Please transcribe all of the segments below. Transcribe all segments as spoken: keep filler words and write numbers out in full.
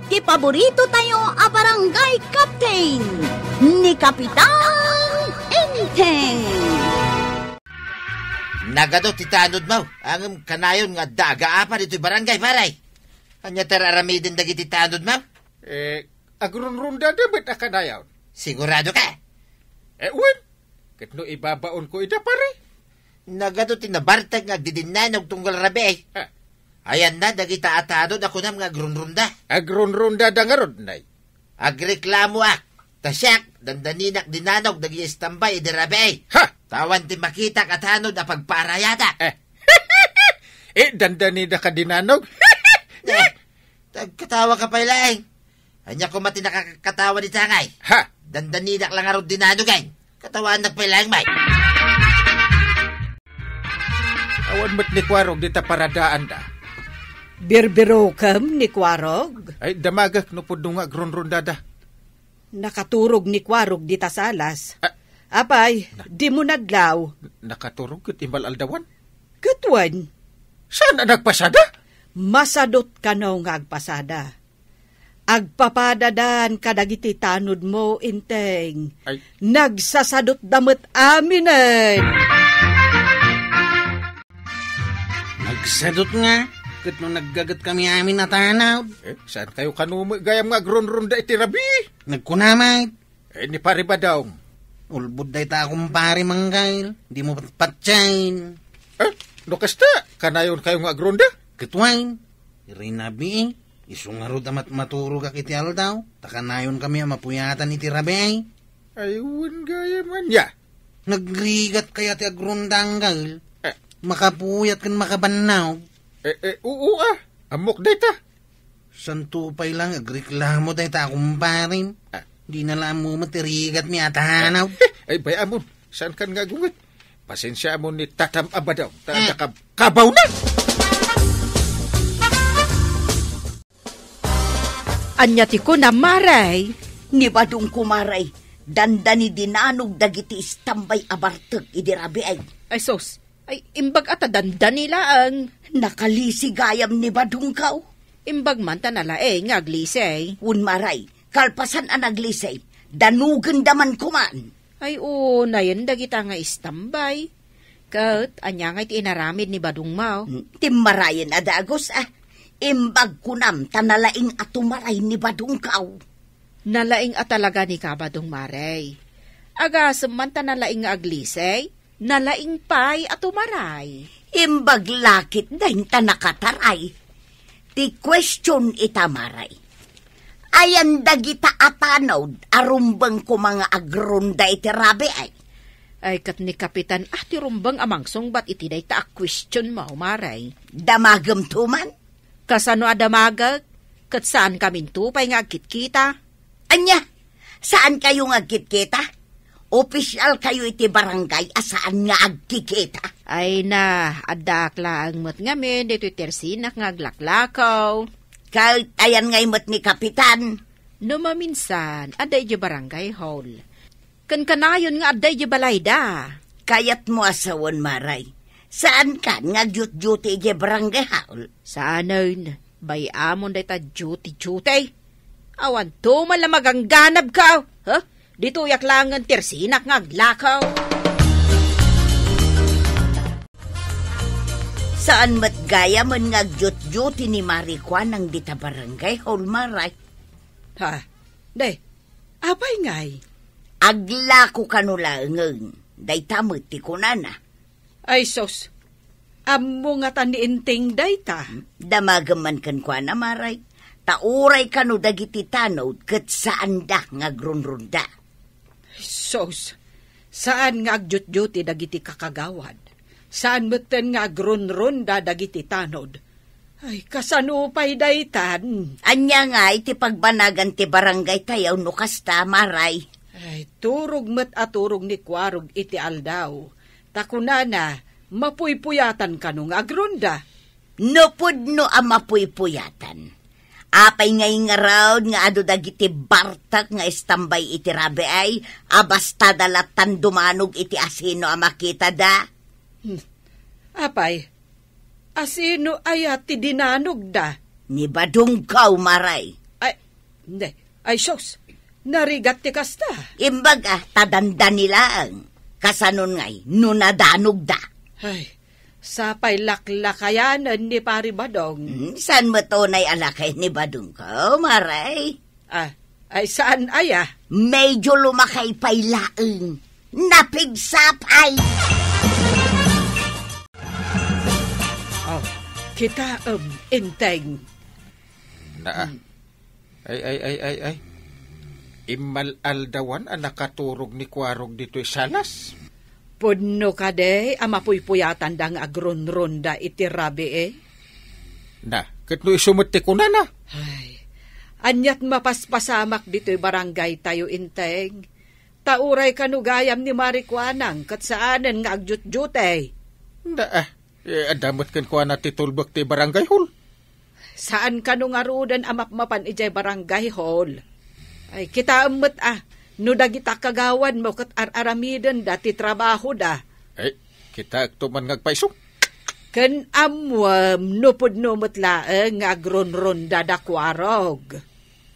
ti paborito tayo a barangay captain, ni Kapitan Enteng. Nagadu ti tanod mo, ngem kanayon nga adda agaapa ditoy barangay, pare. Ania ti ar-aramiden dagiti tanod mo? Eh, agrunrunda da met a kanayon. Sigurado ka? Eh, wen. Ket no ibabaon ko ida, pare? Nagadu ti nabartek nga agdidinnanog tunggal rabii. Ha? Ayanna dagita a tanod a kunam nga agrunrunda. Agrunrunda da ngarud, nay? Agreklamoak. Ta siak, dandaninak dinanog dagiti istambay idi rabii. Ha? Ta awan ti makitak a tanod a pagpaarayadak. Eh. Eh, dandanida ka dinanog? Eh, tagkatawa ka pay laeng. Ania koma ti nakakatawa dita ngay? Ha? Dandanidak la ngarud dinanog ay. Katawaannak pay laeng, may. Awan met ni Kuarog dita paradaanda. Birbirokem ni Kuarog? Ay, damagek no pudno nga agrunrundada. Nakaturog ni Kuarog dita salas. Ah. Apay, dimo nadlaw. Nakaturog ket imbal-aldawan? Ket wen. Saan a nagpasada? Masadot kano nga agpasada. Agpapadadan kadagiti tanodmo, Enteng. Ay. Nagsasadotda met aminen. Nagsadot nga, ket no naggaget kami amin a tanod. Eh, saan kayo kano met gayam nga agrunrunda iti rabii? Nagkunamay. Eh, ni Pare Badong. Ulbod dayta a kumpare, Manggail. Dimo patpatien. Eh, no kasta, kanayon kayo nga agrunda? Ket wen, iti rabii, isu ngarud a mat-, maturogak iti aldaw, ta kanayon kami a mapuyatan iti rabii. Ay, wen gayam ania. Nagrigat kaya ti agrunda, Anggail? Eh. Makapuyat ken makabannog. Eh, eh, oo, ah. Ammok dayta. Santo pay lang agreklamo dayta a kumparim. Ah. Dina la ammo met ti rigatmi a tanod. Ay, bay-amon. Saan kan nga agunget? Pasensiamon ni Tatam a Badong. Ta Eh. adda kab-, kabaw na! Ania ti kunam, Mare? Ni Badong, Kumare, dandani dinanog dagiti istambay a bartek idi rabii. Ay, sus. Ay, imbag a ta dandani laeng. Nakalisi gayam ni Badong, kaw? Imbag man ta nalaing nga aglisi. Wen, Mare, kalpasan a naglisi, danogenda man koman. Ay, unayen dagita nga istambay. Ket ania ngay ti inaramid ni Badong, maw? Hmm, timmarayen a dagus, ah. Imbag kunam ta nalaing a tumaray ni Badong, kaw. Nalaing a talaga ni Kabadong, Mare. Agasem man ta nalaing nga aglisi, nalaing pay a tumaray. Imbag la ketdin ta nakataray. Ti question ita, Mare. Ayan dagita a tanod a rumbeng koma nga agrunda iti rabii? Ay, ket ni Kapitan a ti rumbeng a mangsungbat iti dayta a questionmo, Mare. Damagemto man? Kasano a damagek? Ket saankaminto pay nga agkitkita. Ania? Saankayo nga agkitkita? Opisialkayo iti barangay a saan nga agkikita? Ay na, addaak laeng met ngamin ditoy tersinak nga aglaklakaw. Ket ayan ngay met ni Kapitan? No maminsan, adda idiay barangay hall. Ken kanayon nga adda idiay balayda. Kayatmo a sawen, Mare? Saankan nga agyutdyuti idiay barangay hall? Saanen, bay-amon dayta duty-duty. Awanto man la magangganabka, ha? Ditoyak laengen tersinak nga aglakaw. Saan met gayamen nga agyutdyuti ni Mare Kuanang dita barangay hall, Mare? Ha? Day, apay ngay? Aglako kano laengen. Dayta met ti kunana. Ay sus, ammo ngata ni Enteng dayta? Damagem man kenkuana, Mare. Ta uray kano dagiti tanod ket saanda nga agrunrunda. Ay sus, saan nga agyutdyuti dagiti kakagawad. Saan metten nga agrunrunda dagiti tanod. Ay, kasano pay daytan? Ania ngay ti pagbanagan ti barangay tayaw no kasta, Mare? Ay, turog met a turog ni Kuarog iti aldaw. Ta kunana, mapuypuyatan kano nga agrunda. No pudno a mapuypuyatan, apay ngay ngarud nga adu dagiti bartek nga istambay iti rabii a bastada lattan dumanog iti asino a makitada? Hmm. Apay, asino aya ti dinanogda? Ni Badungkaw, Mare. Ay, Ne, ay sus, narigat ti kasta. Imbag a, ta dandani laeng. Kasanon ngay, no nadanogda? Ay, sapay laklakayanen ni Pari Badong. Hmm, saan met unay a lakay ni Badong ko, Maray? Ah, ay saan aya? Medyo lumakay pay laeng. Napigsa pay. Oh, kitaem, Enteng. Naa. Hmm. Ay, ay, ay, ay, ay. Immal-aldawan a nakaturog ni Kuarog ditoy salas. Pudno kadi a mapuypuyatanda nga agrunrunda iti rabii? Na, ket no isu met ti kunana? Ay, aniat mapaspasamak ditoy barangay tayo, Enteng? Ta uray kano gayam ni Mari Kuanang ket saanen nga agjutjutay. Na, ah, eh, adda met kenkuana ti tulbek ti barangay hall. Saan kano ngaruden a mapmapan idiay barangay hall? Ay, kitaem met a, no dagita kagawad mo ket ar-aramidenda ti trabahoda. Ay, kitaekto man nga agpayso. Ken ammuem no pudno met laeng nga agrunrunda da Kuarog.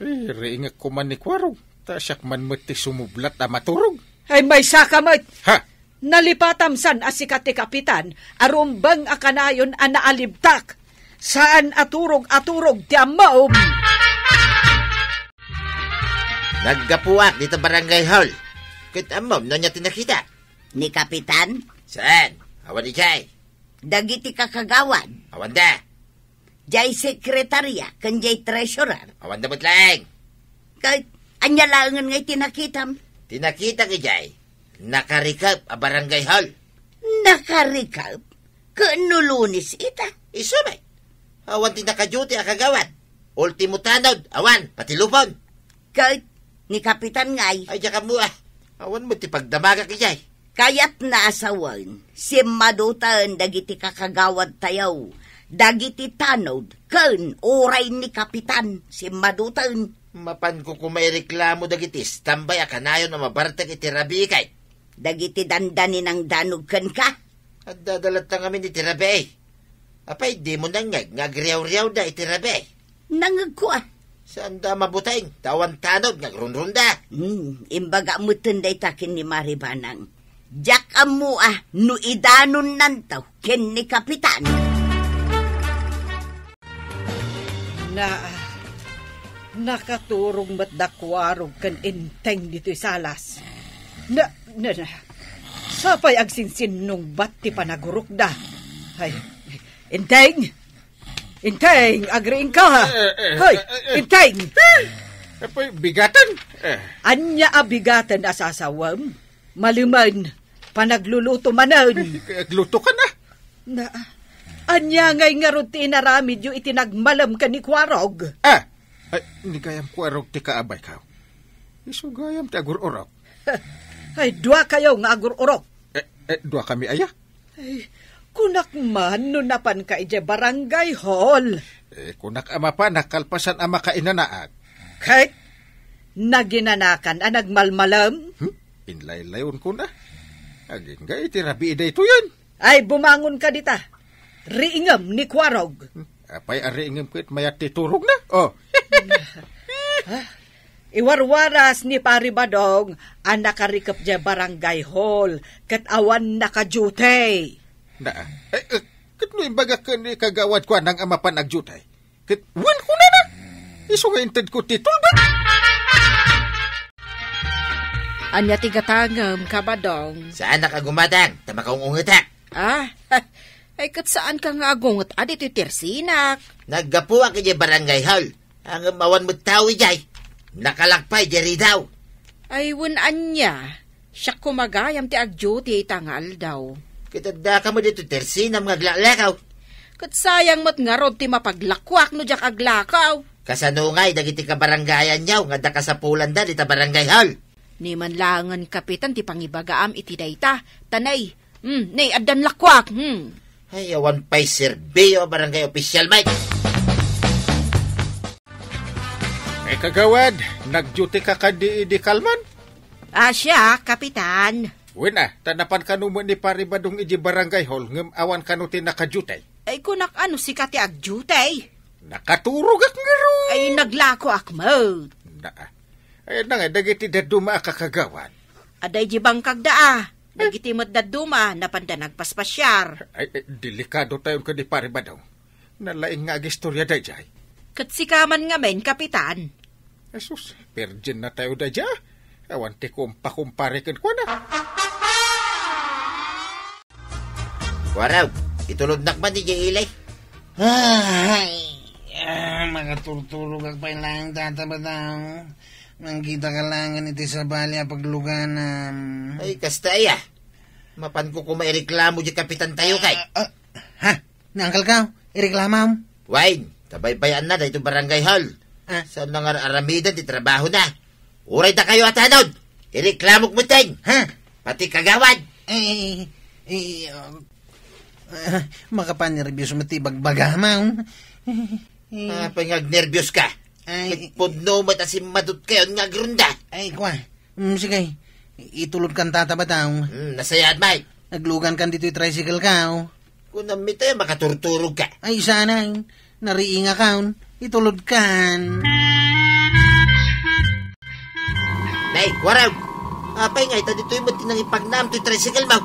Eh, riingek ko man ni Kuarog, ta siak man met ti sumublat a maturog. Ay, maysa ka met! Ha? Nalipatam san a sika ti kapitan a rumbeng a kanayon a naalibtak. Saan a turog a turog ti ammom. Naggapuak dita barangay hall. Ket ammom no ania ti nakita? Ni kapitan? Saan? Awan idiay. Dagiti kakagawad. Awan da. Jay sekretarya ken jay treasurer. Awan da met laeng. Ket ania laengen nga iti nakitam? Ti nakitak idiay, nakarikep a barangay hall. Nakarikep? Ken no Lunes ita? Isu met. Awan ti nakaduty a kagawad. Ultimo tanod, awan, pati lupon. Ket ni Kapitan ngay? Ay, diak ammo, ah. Awan met ti pagdamagak idiay. Kayatna a sawen, simmaduten dagiti kakagawad tayo, dagiti tanod, ken uray ni Kapitan, simmaduten. Mapanko koma ireklamo dagiti istambay a kanayon a mabartek iti rabii kay. Dagiti dandaninang danog kenka? Adda da latta ngamin iti rabii. Apay, dimo nangngeg nga agriawriawda iti rabii? Nangngegko, a. Saanda a mabuteng, ta awan tanod nga agrunrunda. Hmm, imbaga metten dayta ken ni Mari Banang. Diak ammo, a, no idanonnanto ken ni Kapitan. Na, nakaturog met da Kuarog ken Enteng ditoy salas. Na, na, na, sapay agsinsinnungbat ti panagurokda. Ay, Enteng! Enteng, agriingka! Eh, eh, Hoy, eh, eh. Enteng! Eh, apay, bigaten? Eh. Ania a bigaten a sasawem? Malemen, panagluluto manen. Eh, agluto ka na. Na, ania ngay ngarud ti inaramidyo iti nagmalem ken ni Kuarog? Ah! Ay, ni gayam Kuarog ti kaabayko. Isu gayam ti agur-urok. Ay, dua kayo nga agur-urok. Eh, eh, dua kami aya? Ay, kunak man no napanka idiay barangay hall. Eh, kunak a mapanak kalpasan a makainanaak. Ket naginanakan a nagmalmalem? Hmm? Inlaylayon ko na. Agingga iti rabii daytoyen. Ay, bumangon ka dita. Riingem ni Kuarog. Hmm? Apay a riingem ket mayat ti turogna? Oh. Ha? Iwarwaras ni Pari Badong a nakarikep diay barangay hall ket awan nakaduty. Na, eh, eh, ket no imbagak ken ni Kagawad Kuanang a mapan agduty? Ket wen kunana, isu nga intedko ti tulbek. Ania ti gatangem, Kabadong? Saanak a gumatang, ta makaung-ungetak. Ah, ay ket saanka nga agunget a ditoy tersinak? Naggapuak idiay barangay hall. Ngem awan met tao idiay. Nakalak pay idiay ridaw. Ay, wen ania, siak koma gayam ti agduty ita nga aldaw. Ket addaka met ditoy tersinam nga aglak-lakaw. Ket sayang met ngarud ti mapaglakuak no diak aglakaw. Kasano ngay dagiti kabarangayanyo nga adda kasapulanda dita barangay hall? Ni man laengen kapitan ti pangibagaam iti dayta, ta nay, hmm, nay, addan lakuak, hmm. Ay, awan pay serbio a barangay opisyal, Mike. Eh, kagawad, nagduty ka kadi idi kalman? Ah, siya, kapitan. Wen, ah, ta napan kano met ni Pari Badong idi barangay hall, ngem awan kano ti nakaduty. Ay, kunak ano sika ti agduty? Nakaturogak ngarud. Ay, naglakoak met. Daa. Ay, nangay, dagiti dadduma a kakagawad. Adda iti bangkagda, a. Dagiti met dadduma, napanda nagpaspasiar. Ay, ay, delikado tayon ken ni Pare Badong. Nalaing nga agistorya daydiay. Ket sika man ngamin, Kapitan. Jesus, virgin na tayo daydiay. Awan ti kumpakumpare kenkuana. Waraw, itulodnak man diay ili. Ay, ah, makaturturogak pay laeng dayta, Badong. Mangkitak laeng iti sabali a pagluganam. Ay, kasta aya. Mapanko koma ireklamo diay kapitan tayo kay. Ah, ah, ha? Ni uncle ko, ireklamam? Wen, ta baybay-anna daytoy barangay hall. Ah. Saan nga ar-aramiden ti trabahona? Uray dakayo a tanod, ireklamok metten. Ha? Pati kagawad. Eh, eh, eh, ah, ah, makapanerbios met ti ibagbagam. Apay nga agnerbios ka? Ay. Ket pudno met a simmadot kayon nga agronda. Ay, kua. Mm, sige. Itulodkan dayta, Badong. Mm, nasayaat, Mike. Aglugankan ditoy tricycle ko. Kunam met a makaturturog ka. Ay, saan. Nariingakon. Itulodkan. Nay, Waraw! Apay nga ita ditoy met ti nangipagnam toy tricycle mo?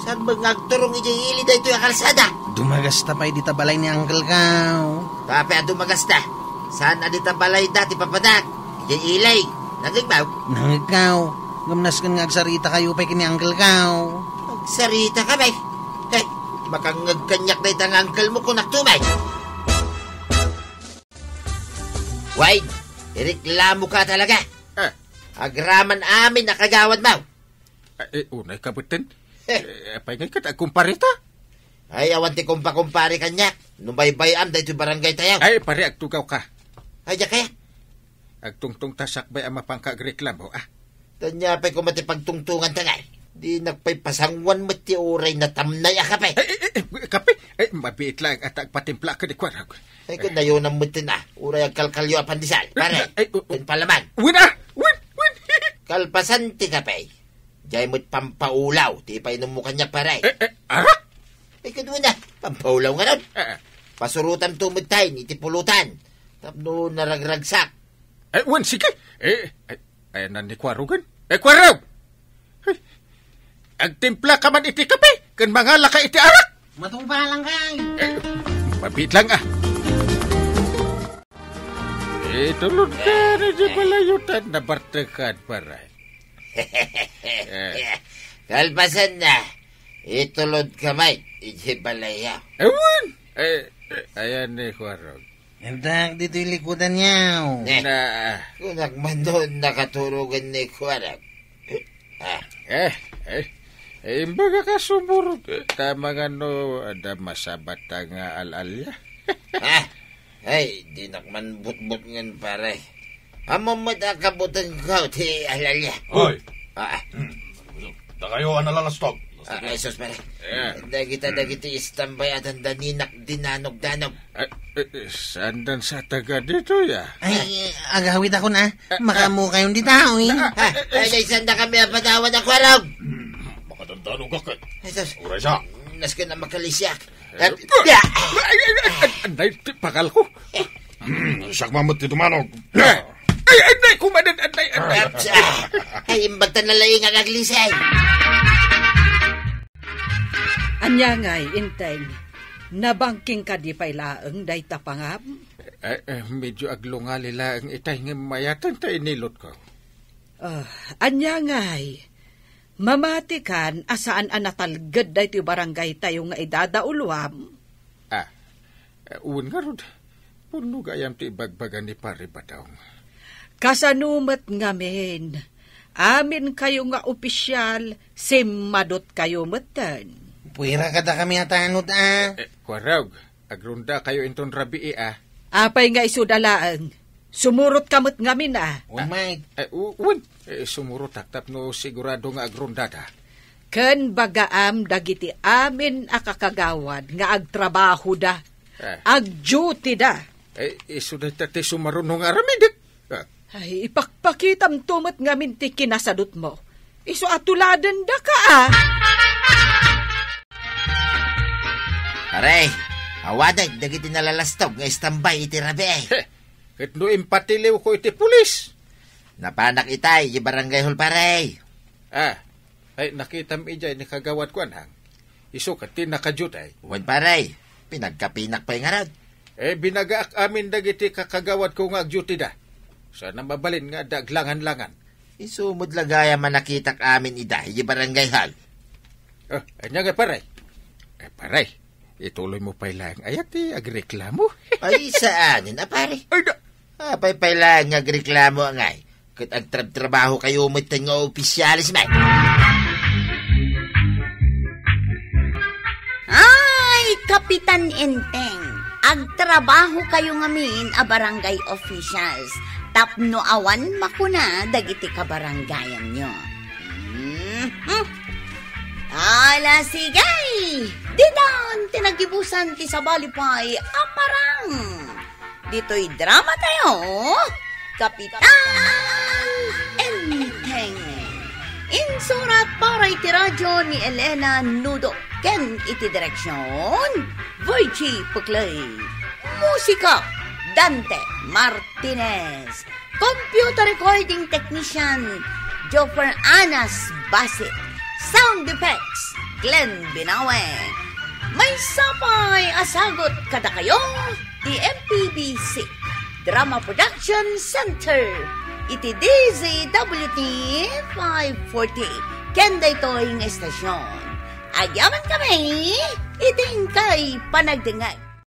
Saan met nga agturong idiay ili daytoy a kalsada? Dumagasta pay dita balay ni uncle ko. Apay a dumagasta? Saan a dita balayda ti papanak? Idiay ili. Nangngegmo? Nangngegko. Ngem nasken nga agsarita kayo pay ken ni uncle ko. Agsarita ka, bay? Hey, makangngeg kaniak dayta nga uncle mo, kunak to, bay. Wayne, ireklamo ka talaga. Ah. Agraman amin a kagawad mo. Ah, eh, unay ka metten. Eh. Eh, apay ngay ket agkumpareta? Ay, awan ti kumpakumpare kaniak. No baybay-am daytoy barangay tayo. Ay, pare, agtugaw ka. Ay, diak kaya. Agtungtong ta sakbay a mapanka agreklamo, ah. Ania pay koma ti pagtungtongan ta ngay? Dinak pay pasanguan met ti uray natamnay a kape. Ay, ay, ay, ay, kape? Ay, mabiit laeng a ta agpatimpla ka di kuarag. Ay, kun nayonan met ti na, uray agkalkalyo a pandesal, pare. Ay, ay, oh, oh. Ken palaman. Wen, ah! Wen, wen! Kalpasan ti kape, diay met pampaulaw ti ipainummo kaniak, pare. Eh, eh, arak? Ay, kadua na, pampaulaw nga nun. Eh, eh. Pasurotam to met tayo iti pulutan. Tapno naragragsak. Eh, wen, sige. Eh, eh, Ay, nan ni Kuarugan. Eh, Kuarug! Ay, agtimpla ka man iti kape, ken mangala ka iti arak! Matuba lang kay. Eh, mabit lang, ah. Itulod ka na di balayo tan nabartekan, paray. Eh. Kalpasan na, itulod ka, Mike, iti balayo. Ewan! Eh, eh, ayan ni Kuarog. Intak ditoy likudan niyo. Eh, Na. Kunak man doon nakaturogan ni Kuarag. Ah. Eh, eh. Eh, imbaga ka sumurot. Eh, tama nga no, adda masabat nga al-alya. Ah, ay, dinak man butbot ngan, pare. Ammom met a kabuteng ko ti al-alya. Oy. Ah. Hmm. Dakayo a nalalastog. Ah, ay, sus, pare. Eh. Dagita, dagiti istambay a dandaninak dinanogdanog. Eh, eh, eh, saan dan sa taga dito, ya? Ay, agawid ako na. Eh, Makamu kayon di tao, eh. Ah, ay, ay, saan da kami a padawan a kwarog? Hmm, makadandanog ka, eh. Ay, sus. Uray sa. Nasken a makalisiak. Eh, Ay, ay, ay, ay, anday, ti pakal ko. Hmm, siak mamet ti dumanog. Ay, ay, anday, kumanan, anday, anday. Ay, imbag ta nalaing nga aglisay. Ania ngay, Inteng? Nabangking kadi pay laeng dayta pangam? Eh, eh, medyo aglungali laeng itay ngem mayaten ta inilot ko. Ah, ania ngay? Mamatikan a saan a natalged daytoy barangay tayo nga idadauluam? Ah, eh, wen ngarud, pudno gayam ti ibagbaga ni Pare Badong. Kasano met ngamin? Amin kayo nga opisyal, simmadot kayo metten. Puwera kada kami a tanod, a. Eh, eh, Kuarog, Agronda kayo inton rabii, a. Apay nga isuda laeng? Sumurot ka met ngamin, a. Wen, Mike. Eh, u-, wen. Eh, sumurotak tapno sigurado nga agrondada. Ken bagaam dagiti amin a kakagawad nga agtrabahoda. Eh. Agdutyda. Eh, isu dayta ti sumaruno nga aramidek. Ah. Ay, ipakpakitam to met ngamin ti kinasadutmo. Isu a tuladendaka, a. Pare, awanek dagiti nalalastog nga istambay iti rabii. Heh, ket no impatiliwko iti pulis, Napanak itay, di barangay hall, pare. Ah, ay, nakitam idiay ni kagawad ko, anang. Isu ket ti nakaduty. Wen, pare, pinagkapinak pay ngarud. Eh, binagaak amin dagiti kakagawad ko nga agduty da. Sana mabalin nga adda aglangan-langan. Isu met la gayam a nakitak amin ida, di barangay hall. Ah, anya nga, pare? Eh, pare, ituloy mo pay laeng aya ti agreklamo? Ay, saanen a, pare. Ay, da- Apay pay laeng nga agreklamo ngay? Ket agtrabtrabaho kayo met nga opisyales, man. Ay, Kapitan Enteng, agtrabaho kayo ngamin a barangay officials tapno awan makuna dagiti kabarangayanyo. Mhm. Ala, sige! Ditan ti nagibusan ti sabali pay a parang. Ditoy drama tayo, Kapitan Enteng. Insurat para iti radyo ni Elena Nudo ken iti direksyon, Virgie Puclay. Musika, Dante Martinez. Computer recording technician, Joffer Anas Basit. Sound effects, Glenn Binawe. Maysa pay a sagut kadakayo ti M P B C Drama Production Center iti D Z W T five forty. Ken daytoy nga estasyon, agyaman kami iti inkay panagdengngeg.